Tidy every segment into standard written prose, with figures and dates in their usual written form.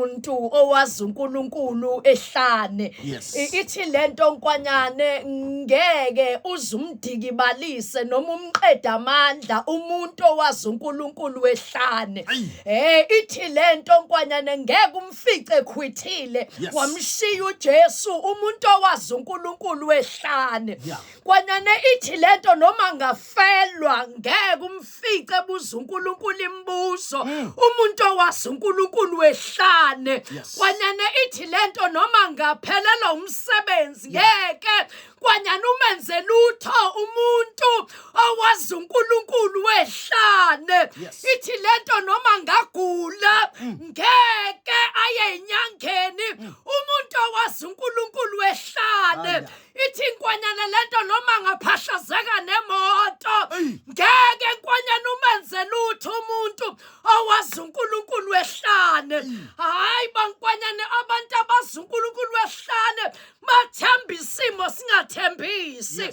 Umuntu owazi uNkulunkulu ehlane. Ithi lento nkwanyane ngeke uze umdikibalise noma umqede amandla umuntu owazi uNkulunkulu ehlane. Ithi lento nkwanyane ngeke umfice ekhwithile. Wamshiya uJesu umuntu owazi uNkulunkulu ehlane. Kwanyane ithi lento noma ngafelwa ngeke umfice ebuza uNkulunkulu imibuzo. Umuntu owazi uNkulunkulu wehlane. Kwanyane ithi lento noma ngaphelelwa umsebenzi ngeke kwanyane umenze lutho umuntu owazi uNkulunkulu wehlane. Ithi lento noma ngagula ngeke aye enyangeni umuntu owazi uNkulunkulu wehlane. Ithi inkwanyana lento noma ngaphahlazeka nemoto ngeke inkwanyana umenze lutho umuntu owazi uNkulunkulu wehlane. Hayi bankwanyane, abantu abazi uNkulunkulu wehlane bathemba isimo singathembisi.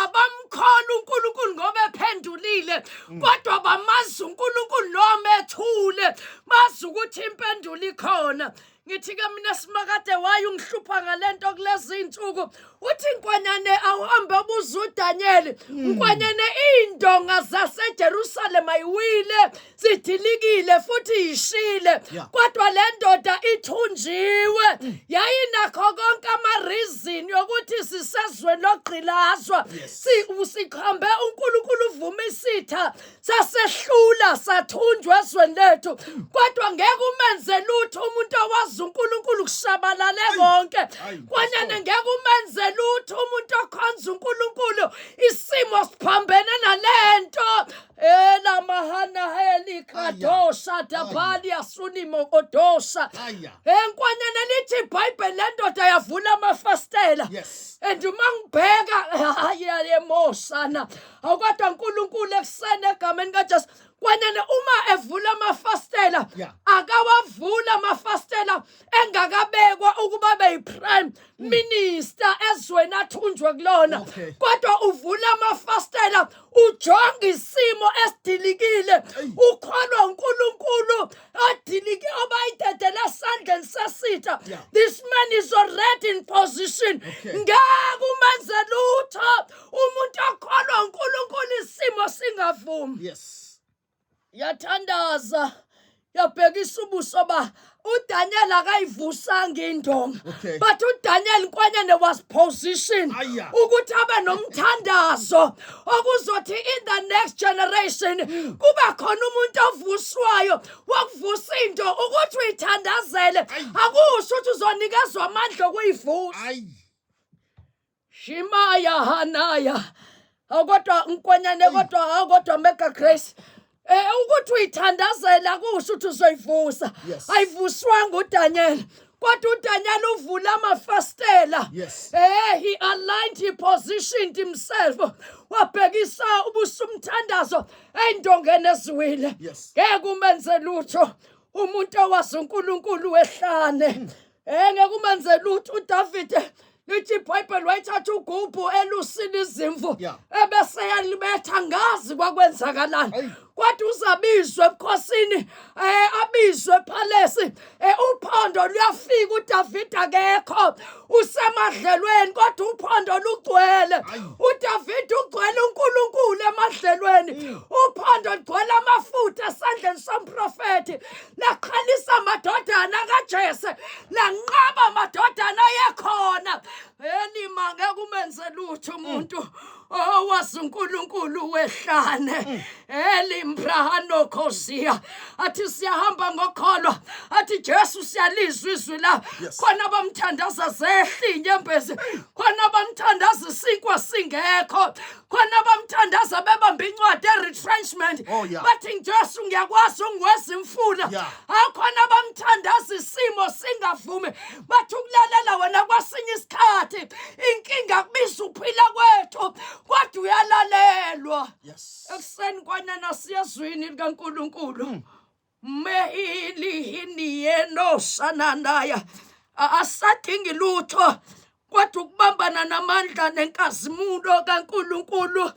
Abamkhola uNkulunkulu ngoba ephendulile, kodwa bamazi uNkulunkulu noma ethule, bazi ukuthi impendulo ikhona. Ngithi ke mina simakade waye ungihlupha ngalento kulezi insuku. Uthi nkwanyane awuhambe ubuza uDaniel. Nkwanyane indonga zaseJerusalem ayiwile, zidilikile futhi yishile. Kodwa le ndoda ithunjiwe. Yayinakho konke ama reason yokuthi sisezweni logqilazwa. Sikhambe uNkulunkulu uvuma isitha sasehlula sathunjwa ezweni lethu, kodwa ngeke umenze lutho umuntu owazi uNkulunkulu kushabalale konke. Kwanyane ngeke umenze lutho umuntu okhonza uNkulunkulu isimo siphambene nalento. Ela mahana heli kadosha dabali asunimo odosha. Enkwanyana lithi iBhayibheli le ndoda yavula amafastela. And uma ngibheka hayi yemosana. Awukodwa uNkulunkulu ekuseni egameni kaJesu. Kwanene uma evula amafastela akawavula amafastela engakabekwa ukuba beyi-prime minister ezweni athunjwe kulona. Kodwa uvula amafastela ujonga isimo esidilikile, ukholwa uNkulunkulu adilike obayidedele esandleni sesitha. This man is already in position. Ngeke umenze lutho umuntu okholwa uNkulunkulu isimo singavumi. Yathandaza yabhekisa ubuso ba uDaniel akayivusanga indonga. But uDaniel Nkwanyane was positioned ukuthi abe nomthandazo okuzothi in the next generation kube khona umuntu ovuswayo wokuvusa into ukuthi uyithandazele akusho ukuthi uzonikezwa amandla okuyivusa. Shimaya Hanaya. Awukodwa Nkwanyane, kodwa awukodwa Mega Grace. Ukuthi uyithandazela kusho ukuthi uzoyivusa. Ayivuswanga uDaniel. Kodwa uDaniel uvula amafastela. He aligned, he positioned himself. Wabhekisa ubuso umthandazo endongeni eziwile. Ngeke umenze lutho umuntu owazi uNkulunkulu wehlane. Ngeke umenze lutho uDavid. Lithi iBhayibheli wayithatha ugubhu elusile izimvu ebese yalibetha, ngazi kwakwenzakalani. Kodwa uzabizwe ebukhosini, abizwe epalace, uphondo luyafika uDavid akekho, usemadlelweni kodwa uphondo lugcwele. uDavid ugcwele uNkulunkulu emadlelweni. Uphondo lugcwele amafutha esandleni somprofethi. Laqhalisa amadodana kaJese, lanqaba amadodana ayekhona. Elima ngeke umenze lutho umuntu owazi uNkulunkulu wehlane. Elimbrahano khosia athi siyahamba ngokholwa, athi Jesu siyalizwa izwi la. Khona abamthandaza zehla inyembezi, khona abamthandaza isinkwa singekho, khona abamthandaza bebamba incwadi e-retrenchment. Bathi Jesu ngiyakwazi ungiweza imfula. Akhona abamthandaza isimo singavumi, bathi ukulalela wena kwasinye isikhathi inkinga kubiza uphila kwethu, kodwa uyalalelwa. Ekuseni kwanyana siyezwini likaNkulunkulu. Mehilihiniyenoshananaya asadingi lutho kodwa ukubambana namandla nenkazimulo kaNkulunkulu.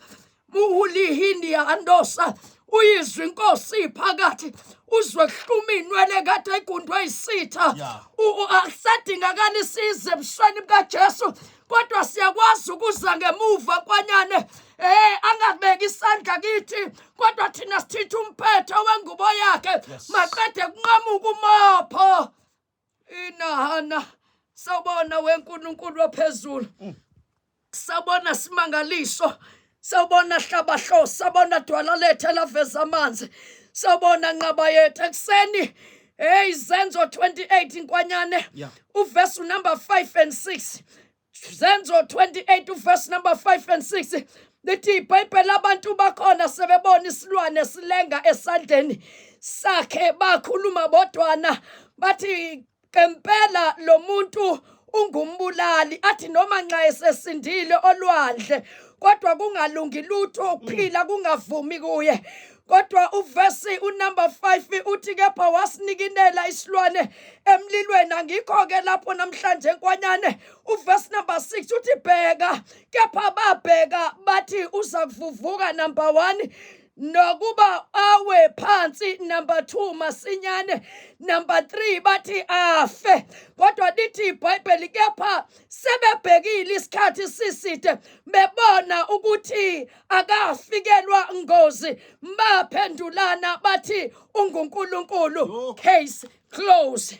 Muhulihini andosa. Uyizwe inkosi iphakathi, uzwe kuhluma inwele kade igundwe isitha. Akusadingakali size ebusweni bukaJesu, kodwa siyakwazi ukuza ngemuva kwanyane, angabeki isandla kithi, kodwa thina sithitha umphetho wengubo yakhe. Maqede kunqamuka umopho. Inahana sawubona weNkulunkulu ophezulu. Sawubona simangaliso, sawubona hlabahlo, sawubona dwala lethu elaveza amanzi, sawubona nqaba yethu ekuseni. Hey, Zenzo 28 inkwanyane, uverse number 5 and 6. Zenzo 28 uverse number 5 and 6 lithi iBhayibheli, abantu bakhona sebebona isilwane silenga esandleni sakhe, bakhuluma bodwana bathi, "Ngempela lo muntu ungumbulali, athi noma nxa esesindile olwandle, kodwa kungalungi lutho, ukuphila kungavumi kuye." Kodwa uvesi unumber 5 uthi, "Kepha wasinikinela isilwane emlilweni." Angikho ke lapho namhlanje nkwanyane. Uvesi number 6 uthi, "Bheka, kepha babheka bathi uza kuvuvuka, number 1, nokuba awe phansi, number 2, masinyane, number 3, bathi afe." Kodwa lithi iBhayibheli, kepha sebebhekile isikhathi siside, bebona ukuthi akafikelwa ngozi, baphendulana bathi, "UnguNkulunkulu." Case close.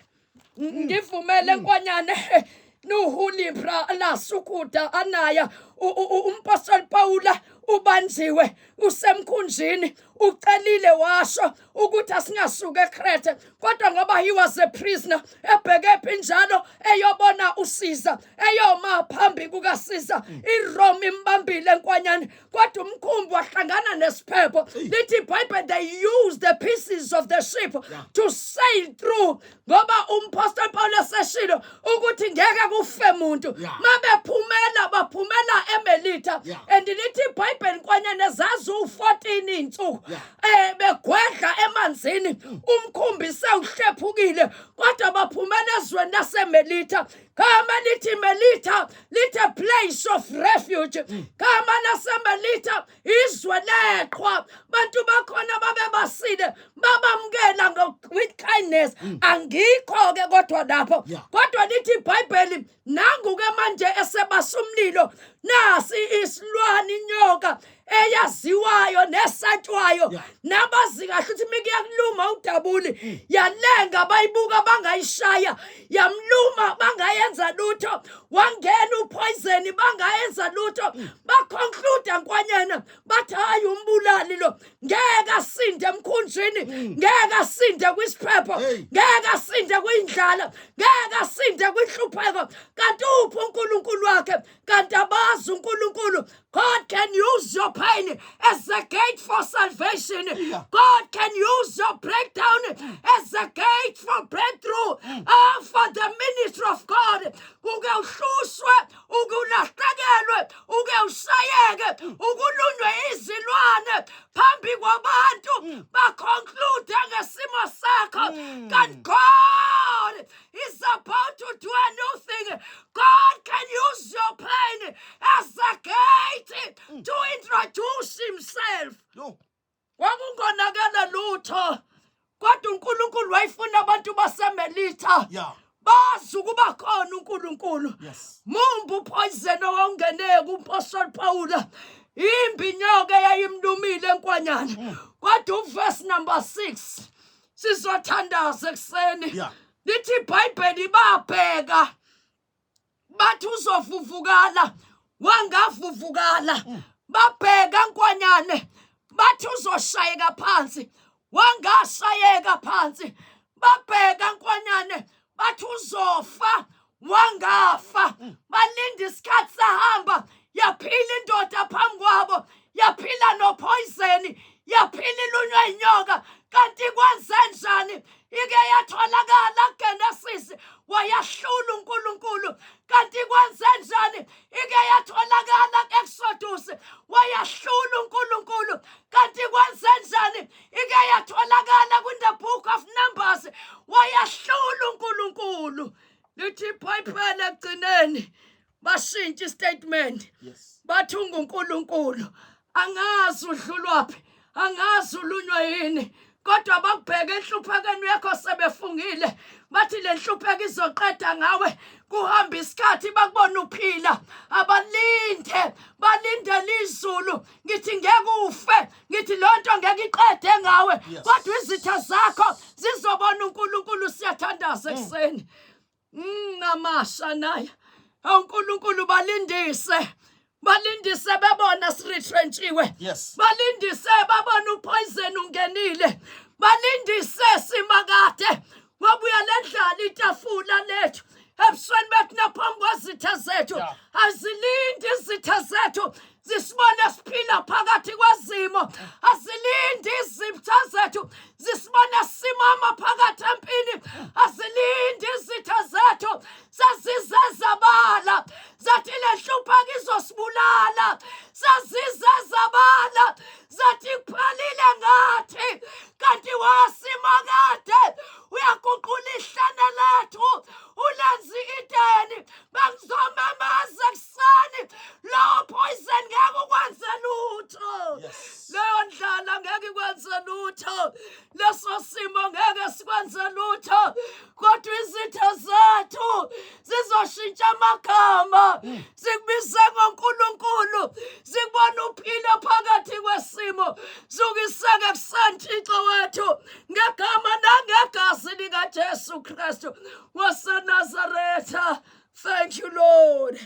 Ngivumele nkwanyane nuhulibra lasukuda anaya. Umpostoli Paula ubanjiwe, usemkhunjini, ucelile washo ukuthi asingasuka eKrete, kodwa ngoba he was a prisoner, ebheke phi njalo? Eyobona uSiza, eyoma phambi kukaSiza. IRome imbambile enkwanyane, kodwa umkhumbi wahlangana nesiphepho. Lithi iBhayibheli, they used the pieces of the ship to sail through, ngoba umpostoli Paul eseshilo ukuthi ngeke kufe muntu. Mabephumela, baphumela eMelita. And lithi iBhayibheli nkwanyane, zazi u14 insuku begwedla emanzini, umkhumbi sewuhlephukile, kodwa baphumela ezweni laseMelita. Gama lithi Melita lithi a place of refuge. Gama laseMelita izwe leqhwa. Bantu bakhona babebasile, babamukela with kindness. Angikho ke kodwa lapho. Kodwa lithi iBhayibheli, nangu ke manje esebasa umlilo, nasi isilwane, inyoka eyaziwayo nesatshwayo, nabazi kahle ukuthi mikuyakuluma udabuli. Yalenga, bayibuka, bangayishaya, yamluma, bangayenza lutho, wangena upoison, bangayenza lutho. Baconclude nkwanyana bathi, "Hayi, umbulali lo, ngeke asinde emkhunjini, ngeke asinde kwisiphepho, ngeke asinde kwindlala, ngeke asinde kwinhlupheko. Kanti uphi uNkulunkulu wakhe?" Kanti abazi uNkulunkulu. God can use your pain as a gate for salvation. God can use your breakdown as a gate for breakthrough, for the ministry of God. Uke uhlushwe, uke ulahlekelwe, uke ushayeke, ukulunywe izilwane phambi kwabantu, baconclude ngesimo sakho. Kanti God is about to do a new thing. God can use your pain as a gate to introduce himself. Yo. Kwakungonakele lutho, kodwa uNkulunkulu wayefuna abantu baseMelitha bazi ukuba khona uNkulunkulu. Mumbu upoison owawungene kumpostoli Paula, imbi inyoka eyayimlumile enkwanyana. Kodwa uverse number 6, sizothandaza ekuseni, lithi iBhayibheli, babheka bathi uzovuvukala, wangavuvukala. Babheka nkwanyane bathi uzoshayeka phansi, wangashayeka phansi. Babheka nkwanyane bathi uzofa, wangafa. Balinda isikhathi sahamba, yaphila indoda phambi kwabo, yaphila nopoison, yaphila ilunywa inyoka. Kanti kwenze njani? Ike yatholakala Genesis, wayahlula uNkulunkulu. Kanti kwenze njani? Ike yatholakala Exodus, wayahlula uNkulunkulu. Kanti kwenze njani? Ike yatholakala in the book of Numbers, wayahlula uNkulunkulu. Lithi iBhayibheli, ekugcineni bashintsha istatement, bathi unguNkulunkulu. Angazi udlulwaphi. Angazi ulunywa yini, kodwa bakubheke enhluphekweni yakho sebefungile, bathi le nhlupheko izoqeda ngawe. Kuhamba isikhathi, bakubona uphila, abalinde, balindele izulu. Ngithi ngeke ufe, ngithi loo nto ngeke iqede ngawe, kodwa izitha zakho zizobona uNkulunkulu. Siyathandaza ekuseni. Namasha naye. Awu uNkulunkulu, balindise. Balindise bebona siretrenchiwe. Balindise babona upoison ungenile. Balindise, Simakade. Wabuya lendlala itafula lethu ebusweni bethu naphambi kwezitha zethu. Azilindi izitha zethu zisibone siphila phakathi kwezimo. Azilindi izitha zethu zisibone simama phakathi empini. Azilindi izitha zethu sezize zabala zathi le nhlupheko izosibulala. Sezize zabala zathi kuphelile ngathi, kanti waSimakade uyaguqula ihlane lethu ulenze ideni. Bengizomemeza ekuseni, lowo poison ngeke ukwenze lutho. Leyo ndlala ngeke ikwenze lutho, leso simo ngeke sikwenze lutho, kodwa izitha zethu zizoshintsha amagama, zikubize ngoNkulunkulu, zikubona uphila phakathi kwesimo. Zukiseke kuseni, Thixo wethu, ngegama nangegazi likaJesu Kristu waseNazaretha. Thank you, Lord.